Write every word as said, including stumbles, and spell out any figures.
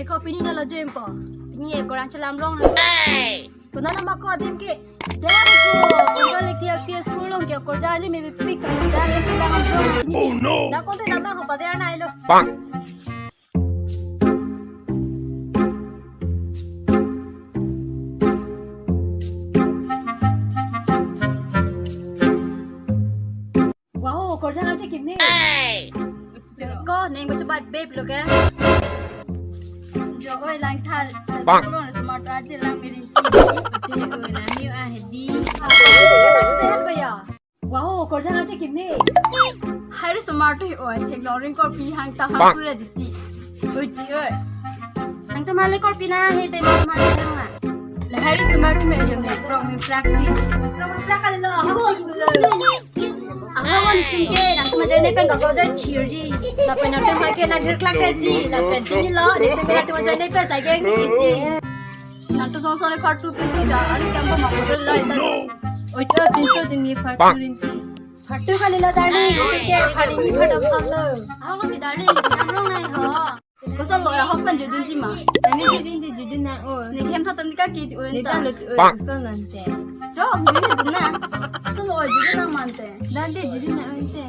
Ko pini na lo jempo. Pini e korang chelam rong na. Kona nama ko adim ke. Dari ko. Ko lek thia P S school long ke korja ni me pik pik. Dari chelam rong na pini. Oh no. Na ko te nama ho pa dia na ilo. Bang. Wow, korja nanti kimi. Ko neng ko cepat babe lo ke. Jo oi lang thar. Bang. Lo na smart aja lang mirin. Di ko na niu ah di. Apa ya? Wow, korja nanti kimi. Hari smart tu oi, teknologi korpi hang ta hang. Bang. Kure diti. Oi di oi. Nang tu male korpi na he te male hang na. La hari smart tu me jam ne prong me praksi. Prong me prak lo. Ako ko ni skin ke, nang tu ma jai ne pen ka ko jai chir ji. La pen na tu ma ke na dir klak ke ji. La pen ji ni lo, de pen na tu ma jai ne pen sa ke ni ji. Nang tu song song le part two pinso ja, ari kam ba ma ko la ita. Oi to pinso din ni part two rin ti. Part two kali la darling, ito siya, part ini part of lo. Ako ti darling, ti darling na ho. Ko solo ya hok pen judun ji ma. Ani judun di judun na o. Ni hem sa tan ka ki o. Ni ta lo o so nante. Jo, judun na. Solo o judun na mante. Dan di judun na ante.